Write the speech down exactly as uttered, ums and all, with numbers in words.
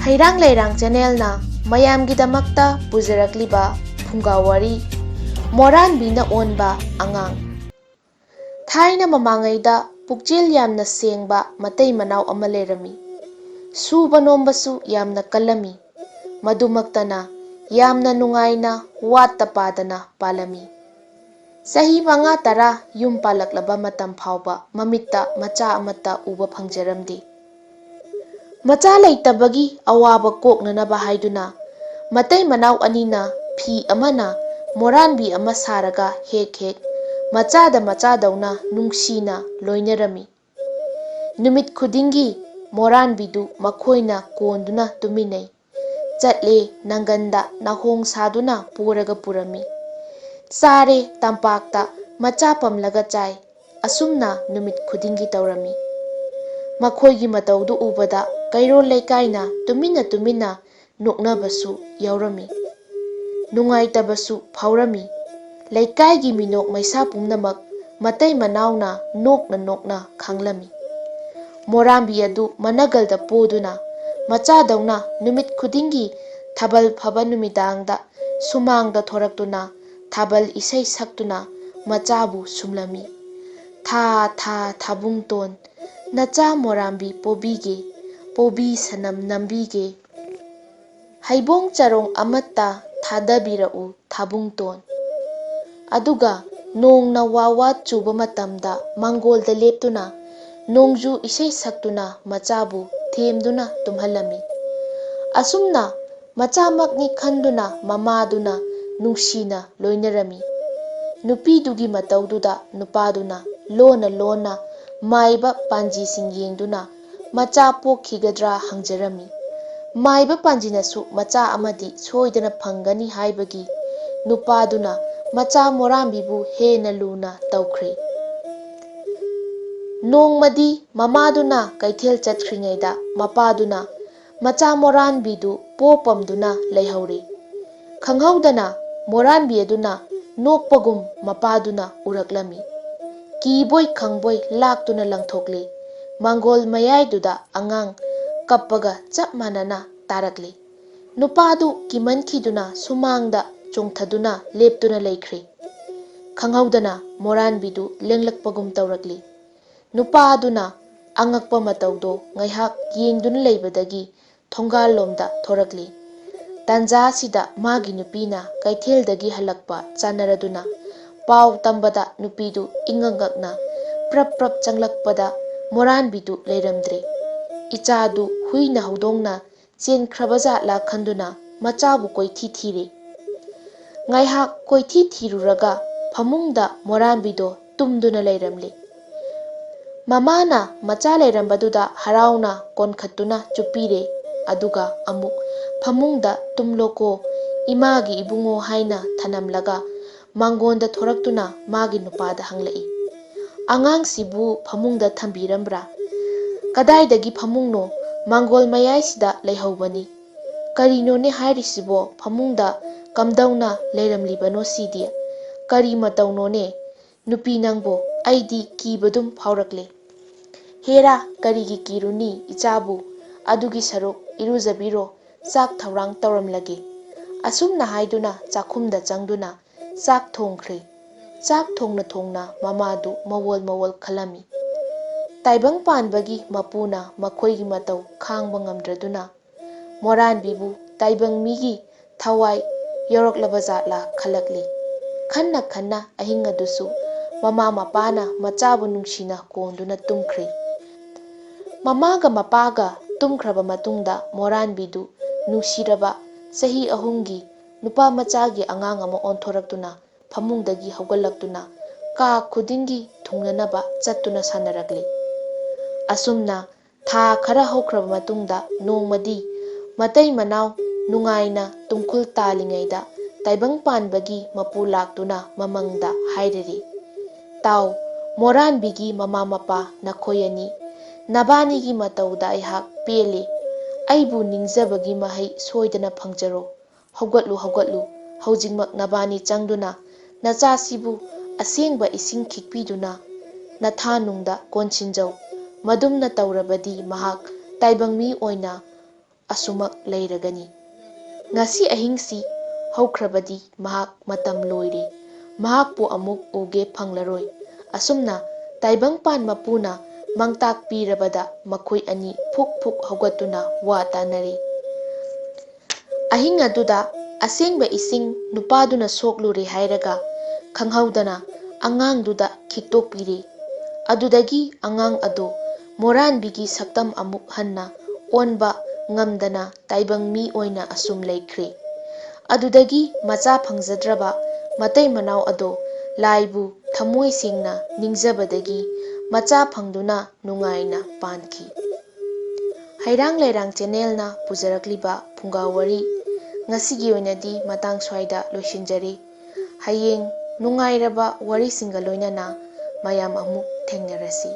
ꯍꯩꯔꯥꯡ ꯂꯩꯔꯥꯡ ꯆꯦꯅꯦꯜꯅ ꯃꯌꯥꯝꯒꯤꯗꯃꯛꯇ ꯄꯨꯖꯔꯛꯂꯤꯕ ꯐꯨꯡꯒꯥ ꯋꯥꯔꯤ, ꯃꯣꯔꯥꯟꯕꯤꯅ ꯑꯣꯟꯕ ꯑꯉꯥꯡ꯫ ꯊꯥꯏꯅ ꯃꯃꯥꯡꯉꯩꯗ ꯄꯨꯛꯆꯦꯜ ꯌꯥꯝꯅ ꯁꯦꯡꯕ ꯃꯇꯩ ꯃꯅꯥꯎ ꯑꯃ ꯂꯩꯔꯝꯃꯤ꯫ ꯁꯨꯕ ꯅꯣꯝꯕꯁꯨ ꯌꯥꯝꯅ ꯀꯜꯂꯝꯃꯤ꯫ ꯃꯗꯨꯃꯛꯇꯅ ꯌꯥꯝꯅ ꯅꯨꯡꯉꯥꯏꯅ ꯋꯥꯠꯇ ꯄꯥꯗꯅ ꯄꯥꯜꯂꯝꯃꯤ꯫ ꯆꯍꯤ ꯃꯉꯥ ꯇꯔꯥ ꯌꯨꯝ ꯄꯥꯜꯂꯛꯂꯕ ꯃꯇꯝ ꯐꯥꯎꯕ ꯃꯃꯤꯠꯇ ꯃꯆꯥ ꯑꯃꯠꯇ ꯎꯕ ꯐꯪꯖꯔꯝꯗꯦ꯫ ꯃꯆꯥ ꯂꯩꯇꯕꯒꯤ ꯑꯋꯥꯕ ꯀꯣꯛꯅꯅꯕ ꯍꯥꯏꯗꯨꯅ ꯃꯇꯩ ꯃꯅꯥꯎ ꯑꯅꯤꯅ ꯐꯤ ꯑꯃꯅ ꯃꯣꯔꯥꯟꯕꯤ ꯑꯃ ꯁꯥꯔꯒ ꯍꯦꯛ ꯍꯦꯛ ꯃꯆꯥꯗ ꯃꯆꯥꯗꯧꯅ ꯅꯨꯡꯁꯤꯅ ꯂꯣꯏꯅꯔꯝꯃꯤ꯫ ꯅꯨꯃꯤꯠ ꯈꯨꯗꯤꯡꯒꯤ ꯃꯣꯔꯥꯟꯕꯤꯗꯨ ꯃꯈꯣꯏꯅ ꯀꯣꯟꯗꯨꯅ ꯇꯨꯃꯤꯟꯅꯩ꯫ ꯆꯠꯂꯦ ꯅꯪꯒꯟꯗ ꯅꯥꯍꯣꯡ ꯁꯥꯗꯨꯅ ꯄꯣꯔꯒ ꯄꯨꯔꯝꯃꯤ꯫ ꯆꯥꯔꯦ ꯇꯝꯄꯥꯛꯇ ꯃꯆꯥ ꯄꯝꯂꯒ ꯆꯥꯏ꯫ ꯑꯁꯨꯝꯅ ꯅꯨꯃꯤꯠ ꯈꯨꯗꯤꯡꯒꯤ ꯇꯧꯔꯝꯃꯤ꯫ ꯃꯈꯣꯏꯒꯤ ꯃꯇꯧꯗꯨ ꯎꯕꯗ ꯀꯩꯔꯣꯜ ꯂꯩꯀꯥꯏꯅ ꯇꯨꯃꯤꯟꯅ ꯇꯨꯃꯤꯟꯅ ꯅꯣꯛꯅꯕꯁꯨ ꯌꯥꯎꯔꯝꯃꯤ꯫ ꯅꯨꯡꯉꯥꯏꯇꯕꯁꯨ ꯐꯥꯎꯔꯝꯃꯤ꯫ ꯂꯩꯀꯥꯏꯒꯤ ꯃꯤꯅꯣꯛ ꯃꯩꯁꯥ ꯄꯨꯝꯅꯃꯛ ꯃꯇꯩ ꯃꯅꯥꯎꯅ ꯅꯣꯛꯅ ꯅꯣꯛꯅ ꯈꯪꯂꯝꯃꯤ꯫ ꯃꯣꯔꯥꯝꯕꯤ ꯑꯗꯨ ꯃꯅꯒꯜꯗ ꯄꯣꯗꯨꯅ ꯃꯆꯥꯗꯧꯅ ꯅꯨꯃꯤꯠ ꯈꯨꯗꯤꯡꯒꯤ ꯊꯥꯕꯜ ꯐꯕ ꯅꯨꯃꯤꯗꯥꯡꯗ ꯁꯨꯃꯥꯡꯗ ꯊꯣꯔꯛꯇꯨꯅ ꯊꯥꯕꯜ ꯏꯁꯩ ꯁꯛꯇꯨꯅ ꯃꯆꯥꯕꯨ ꯁꯨꯝꯂꯝꯃꯤ꯫ ꯊꯥ ꯊꯥ ꯊꯥꯕꯨꯡꯇꯣꯟ, ꯅꯆꯥ ꯃꯣꯔꯥꯝꯕꯤ ꯄꯣꯕꯤꯒꯦ, ꯄꯣꯕꯤ ꯁꯅꯝ ꯅꯝꯕꯤꯒꯦ꯫ ꯍꯩꯕꯣꯡ ꯆꯔꯣꯡ ꯑꯃꯠꯇ ꯊꯥꯗꯕꯤꯔꯛꯎ ꯊꯥꯕꯨꯡꯇꯣꯟ꯫ ꯑꯗꯨꯒ ꯅꯣꯡꯅ ꯋꯥ ꯋꯥ ꯆꯨꯕ ꯃꯇꯝꯗ ꯃꯥꯡꯒꯣꯜꯗ ꯂꯦꯞꯇꯨꯅ ꯅꯣꯡꯖꯨ ꯏꯁꯩ ꯁꯛꯇꯨꯅ ꯃꯆꯥꯕꯨ ꯊꯦꯝꯗꯨꯅ ꯇꯨꯝꯍꯜꯂꯝꯃꯤ꯫ ꯑꯁꯨꯝꯅ ꯃꯆꯥꯃꯛꯅꯤ ꯈꯟꯗꯨꯅ ꯃꯃꯥꯗꯨꯅ ꯅꯨꯡꯁꯤꯅ ꯂꯣꯏꯅꯔꯝꯃꯤ꯫ ꯅꯨꯄꯤꯗꯨꯒꯤ ꯃꯇꯧꯗꯨꯗ ꯅꯨꯄꯥꯗꯨꯅ ꯂꯣꯟꯅ ꯂꯣꯟꯅ ꯃꯥꯏꯕ ꯄꯥꯟꯖꯤꯁꯤꯡ ꯌꯦꯡꯗꯨꯅ ꯃꯆꯥ ꯄꯣꯛꯈꯤꯒꯗ꯭ꯔꯥ ꯍꯪꯖꯔꯝꯃꯤ꯫ ꯃꯥꯏꯕ ꯄꯥꯟꯖꯤꯅꯁꯨ ꯃꯆꯥ ꯑꯃꯗꯤ ꯁꯣꯏꯗꯅ ꯐꯪꯒꯅꯤ ꯍꯥꯏꯕꯒꯤ ꯅꯨꯄꯥꯗꯨꯅ ꯃꯆꯥ ꯃꯣꯔꯥꯝꯕꯤꯕꯨ ꯍꯦꯟꯅ ꯂꯨꯅ ꯇꯧꯈ꯭ꯔꯦ꯫ ꯅꯣꯡꯃꯗꯤ ꯃꯃꯥꯗꯨꯅ ꯀꯩꯊꯦꯜ ꯆꯠꯈ꯭ꯔꯤꯉꯩꯗ ꯃꯄꯥꯗꯨꯅ ꯃꯆꯥ ꯃꯣꯔꯥꯟꯕꯤꯗꯨ ꯄꯣꯛꯄꯝꯗꯨꯅ ꯂꯩꯍꯧꯔꯦ꯫ ꯈꯪꯍꯧꯗꯅ ꯃꯣꯔꯥꯟꯕꯤ ꯑꯗꯨꯅ ꯅꯣꯛꯄꯒꯨꯝ ꯃꯄꯥꯗꯨꯅ ꯎꯔꯛꯂꯝꯃꯤ꯫ ꯀꯤꯕꯣꯏ ꯈꯪꯕꯣꯏ ꯂꯥꯛꯇꯨꯅ ꯂꯪꯊꯣꯛꯂꯦ꯫ ꯃꯥꯡꯒꯣꯜ ꯃꯌꯥꯏꯗꯨꯗ ꯑꯉꯥꯡ ꯀꯞꯄꯒ ꯆꯞ ꯃꯥꯟꯅꯅ ꯇꯥꯔꯛꯂꯤ꯫ ꯅꯨꯄꯥꯗꯨ ꯀꯤꯃꯟꯈꯤꯗꯨꯅ ꯁꯨꯃꯥꯡꯗ ꯆꯣꯡꯊꯗꯨꯅ ꯂꯦꯞꯇꯨꯅ ꯂꯩꯈ꯭ꯔꯦ꯫ ꯈꯪꯍꯧꯗꯅ ꯃꯣꯔꯥꯟꯕꯤꯗꯨ ꯂꯦꯡꯂꯛꯄꯒꯨꯝ ꯇꯧꯔꯛꯂꯤ꯫ ꯅꯨꯄꯥ ꯑꯗꯨꯅ ꯑꯉꯛꯄ ꯃꯇꯧꯗꯣ ꯉꯥꯏꯍꯥꯛ ꯌꯦꯡꯗꯨꯅ ꯂꯩꯕꯗꯒꯤ ꯊꯣꯡꯒꯥꯜꯂꯣꯝꯗ ꯊꯣꯔꯛꯂꯤ꯫ ꯇꯥꯟꯖꯥ ꯑꯁꯤꯗ ꯃꯥꯒꯤ ꯅꯨꯄꯤꯅ ꯀꯩꯊꯦꯜꯗꯒꯤ ꯍꯜꯂꯛꯄ ꯆꯥꯟꯅꯔꯗꯨꯅ ꯄꯥꯎ ꯇꯝꯕꯗ ꯅꯨꯄꯤꯗꯨ ꯏꯉꯛ ꯉꯛꯅ ꯄ꯭ꯔꯞ ꯄ꯭ꯔꯞ ꯆꯪꯂꯛꯄꯗ ꯃꯣꯔꯥꯟꯕꯤꯗꯨ ꯂꯩꯔꯝꯗ꯭ꯔꯦ꯫ ꯏꯆꯥꯗꯨ ꯍꯨꯏꯅ ꯍꯧꯗꯣꯡꯅ ꯆꯦꯟꯈ꯭ꯔꯕ ꯖꯥꯠꯂꯥ ꯈꯟꯗꯨꯅ ꯃꯆꯥꯕꯨ ꯀꯣꯏꯊꯤ ꯊꯤꯔꯦ꯫ ꯉꯥꯏꯍꯥꯛ ꯀꯣꯏꯊꯤ ꯊꯤꯔꯨꯔꯒ ꯐꯃꯨꯡꯗ ꯃꯣꯔꯥꯟꯕꯤꯗꯣ ꯇꯨꯝꯗꯨꯅ ꯂꯩꯔꯝꯂꯦ꯫ ꯃꯃꯥꯅ ꯃꯆꯥ ꯂꯩꯔꯝꯕꯗꯨꯗ ꯍꯔꯥꯎꯅ ꯀꯣꯟꯈꯠꯇꯨꯅ ꯆꯨꯞꯄꯤꯔꯦ꯫ ꯑꯗꯨꯒ ꯑꯃꯨꯛ ꯐꯃꯨꯡꯗ ꯇꯨꯝꯂꯣꯀꯣ, ꯏꯃꯥꯒꯤ ꯏꯕꯨꯡꯉꯣ ꯍꯥꯏꯅ ꯊꯅꯝꯂꯒ ꯃꯥꯡꯒꯣꯟꯗ ꯊꯣꯔꯛꯇꯨꯅ ꯃꯥꯒꯤ ꯅꯨꯄꯥꯗ ꯍꯪꯂꯛꯏ, "ꯑꯉꯥꯡꯁꯤꯕꯨ ꯐꯃꯨꯡꯗ ꯊꯝꯕꯤꯔꯝꯕ꯭ꯔꯥ?" "ꯀꯗꯥꯏꯗꯒꯤ ꯐꯃꯨꯡꯅꯣ? ꯃꯥꯡꯒꯣꯜ ꯃꯌꯥꯏꯁꯤꯗ ꯂꯩꯍꯧꯕꯅꯤ꯫" "ꯀꯔꯤꯅꯣꯅꯦ ꯍꯥꯏꯔꯤꯁꯤꯕꯣ? ꯐꯃꯨꯡꯗ ꯀꯝꯗꯧꯅ ꯂꯩꯔꯝꯂꯤꯕꯅꯣ ꯁꯤꯗꯤ? ꯀꯔꯤ ꯃꯇꯧꯅꯣꯅꯦ? ꯅꯨꯄꯤ ꯅꯪꯕꯨ ꯑꯩꯗꯤ ꯀꯤꯕꯗꯨꯝ ꯐꯥꯎꯔꯛꯂꯦ꯫" "ꯍꯦꯔꯥ, ꯀꯔꯤꯒꯤ ꯀꯤꯔꯨꯅꯤ ꯏꯆꯥꯕꯨ? ꯑꯗꯨꯒꯤ ꯁꯔꯨꯛ ꯏꯔꯨꯖꯕꯤꯔꯣ, ꯆꯥꯛ ꯊꯧꯔꯥꯡ ꯇꯧꯔꯝꯂꯒꯦ꯫" ꯑꯁꯨꯝꯅ ꯍꯥꯏꯗꯨꯅ ꯆꯥꯛꯈꯨꯝꯗ ꯆꯪꯗꯨꯅ ꯆꯥꯛ ꯊꯣꯡꯈ꯭ꯔꯦ꯫ ꯆꯥꯛ ꯊꯣꯡꯅ ꯊꯣꯡꯅ ꯃꯃꯥꯗꯨ ꯃꯋꯣꯜ ꯃꯋꯣꯜ ꯈꯜꯂꯝꯃꯤ꯫ ꯇꯥꯏꯕꯪ ꯄꯥꯟꯕꯒꯤ ꯃꯄꯨꯅ ꯃꯈꯣꯏꯒꯤ ꯃꯇꯧ ꯈꯥꯡꯕ ꯉꯝꯗ꯭ꯔꯗꯨꯅ ꯃꯣꯔꯥꯟꯕꯤꯕꯨ ꯇꯥꯏꯕꯪ ꯃꯤꯒꯤ ꯊꯋꯥꯏ ꯌꯧꯔꯛꯂꯕ ꯖꯥꯠꯂꯥ ꯈꯜꯂꯛꯂꯤ꯫ ꯈꯟꯅ ꯈꯟꯅ ꯑꯍꯤꯡ ꯑꯗꯨꯁꯨ ꯃꯃꯥ ꯃꯄꯥꯅ ꯃꯆꯥꯕꯨ ꯅꯨꯡꯁꯤꯅ ꯀꯣꯟꯗꯨꯅ ꯇꯨꯝꯈ꯭ꯔꯦ꯫ ꯃꯃꯥꯒ ꯃꯄꯥꯒ ꯇꯨꯝꯈ꯭ꯔꯕ ꯃꯇꯨꯡꯗ ꯃꯣꯔꯥꯟꯕꯤꯗꯨ ꯅꯨꯡꯁꯤꯔꯕ ꯆꯍꯤ ꯑꯍꯨꯝꯒꯤ ꯅꯨꯄꯥ ꯃꯆꯥꯒꯤ ꯑꯉꯥꯡ ꯑꯃ ꯑꯣꯟꯊꯣꯔꯛꯇꯨꯅ ꯐꯃꯨꯡꯗꯒꯤ ꯍꯧꯒꯠꯂꯛꯇꯨꯅ ꯀꯥ ꯈꯨꯗꯤꯡꯒꯤ ꯊꯨꯡꯅꯅꯕ ꯆꯠꯇꯨꯅ ꯁꯥꯟꯅꯔꯛꯂꯤ꯫ ꯑꯁꯨꯝꯅ ꯊꯥ ꯈꯔ ꯍꯧꯈ꯭ꯔꯕ ꯃꯇꯨꯡꯗ ꯅꯣꯡꯃꯗꯤ ꯃꯇꯩ ꯃꯅꯥꯎ ꯅꯨꯡꯉꯥꯏꯅ ꯇꯨꯝꯈꯨꯜ ꯇꯥꯜꯂꯤꯉꯩꯗ ꯇꯥꯏꯕꯪ ꯄꯥꯟꯕꯒꯤ ꯃꯄꯨ ꯂꯥꯛꯇꯨꯅ ꯃꯃꯪꯗ ꯍꯥꯏꯔꯔꯤ, "ꯇꯥꯎ, ꯃꯣꯔꯥꯟꯕꯤꯒꯤ ꯃꯃꯥ ꯃꯄꯥ ꯅꯈꯣꯏ ꯑꯅꯤ, ꯅꯕꯥꯅꯤꯒꯤ ꯃꯇꯧꯗ ꯑꯩꯍꯥꯛ ꯄꯦꯜꯂꯤ꯫ ꯑꯩꯕꯨ ꯅꯤꯡꯖꯕꯒꯤ ꯃꯍꯩ ꯁꯣꯏꯗꯅ ꯐꯪꯖꯔꯣ꯫ ꯍꯧꯒꯠꯂꯨ, ꯍꯧꯒꯠꯂꯨ, ꯍꯧꯖꯤꯛꯃꯛ ꯅꯕꯥꯅꯤ ꯆꯪꯗꯨꯅ ꯅꯆꯥꯁꯤꯕꯨ ꯑꯁꯦꯡꯕ ꯏꯁꯤꯡ ꯈꯤꯛꯄꯤꯗꯨꯅ ꯅꯊꯥꯅꯨꯡꯗ ꯀꯣꯟꯁꯤꯟꯖꯧ꯫ ꯃꯗꯨꯝꯅ ꯇꯧꯔꯕꯗꯤ ꯃꯍꯥꯛ ꯇꯥꯏꯕꯪ ꯃꯤ ꯑꯣꯏꯅ ꯑꯁꯨꯃꯛ ꯂꯩꯔꯒꯅꯤ꯫ ꯉꯁꯤ ꯑꯍꯤꯡꯁꯤ ꯍꯧꯈ꯭ꯔꯕꯗꯤ ꯃꯍꯥꯛ ꯃꯇꯝ ꯂꯣꯏꯔꯦ꯫ ꯃꯍꯥꯛꯄꯨ ꯑꯃꯨꯛ ꯎꯒꯦ ꯐꯪꯂꯔꯣꯏ꯫ ꯑꯁꯨꯝꯅ ꯇꯥꯏꯕꯪꯄꯥꯟ ꯃꯄꯨꯅ ꯃꯪꯇꯥꯛ ꯄꯤꯔꯕꯗ ꯃꯈꯣꯏ ꯑꯅꯤ ꯐꯨꯛ ꯐꯨꯛ ꯍꯧꯒꯠꯇꯨꯅ ꯋꯥ ꯇꯥꯅꯔꯦ꯫ ꯑꯍꯤꯡ ꯑꯗꯨꯗ ꯑꯁꯦꯡꯕ ꯏꯁꯤꯡ ꯅꯨꯄꯥꯗꯨꯅ ꯁꯣꯛꯂꯨꯔꯦ ꯍꯥꯏꯔꯒ ꯈꯪꯍꯧꯗꯅ ꯑꯉꯥꯡꯗꯨꯗ ꯈꯤꯛꯇꯣꯛꯄꯤꯔꯦ꯫ ꯑꯗꯨꯗꯒꯤ ꯑꯉꯥꯡ ꯑꯗꯨ ꯃꯣꯔꯥꯟꯕꯤꯒꯤ ꯁꯛꯇꯝ ꯑꯃꯨꯛ ꯍꯟꯅ ꯑꯣꯟꯕ ꯉꯝꯗꯅ ꯇꯥꯏꯕꯪ ꯃꯤ ꯑꯣꯏꯅ ꯑꯁꯨꯝ ꯂꯩꯈ꯭ꯔꯦ꯫ ꯑꯗꯨꯗꯒꯤ ꯃꯆꯥ ꯐꯪꯖꯗ꯭ꯔꯕ ꯃꯇꯩ ꯃꯅꯥꯎ ꯑꯗꯣ ꯂꯥꯏꯕꯨ ꯊꯃꯣꯏ ꯁꯦꯡꯅ ꯅꯤꯡꯖꯕꯗꯒꯤ ꯃꯆꯥ ꯐꯪꯗꯨꯅ ꯅꯨꯡꯉꯥꯏꯅ ꯄꯥꯟꯈꯤ꯫ ꯍꯩꯔꯥꯡ ꯂꯩꯔꯥꯡ ꯆꯦꯅꯦꯜꯅ ꯄꯨꯖꯔꯛꯂꯤꯕ ꯐꯨꯡꯒꯥ ꯋꯥꯔꯤ ꯉꯁꯤꯒꯤ ꯑꯣꯏꯅꯗꯤ ꯃꯇꯥꯡ ꯁ꯭ꯋꯥꯏꯗ ꯂꯣꯏꯁꯤꯟꯖꯔꯦ꯫ ꯍꯌꯦꯡ ꯅꯨꯡꯉꯥꯏꯔꯕ ꯋꯥꯔꯤꯁꯤꯡꯒ ꯂꯣꯏꯅꯅ ꯃꯌꯥꯝ ꯑꯃꯨꯛ ꯊꯦꯡꯅꯔꯁꯤ꯫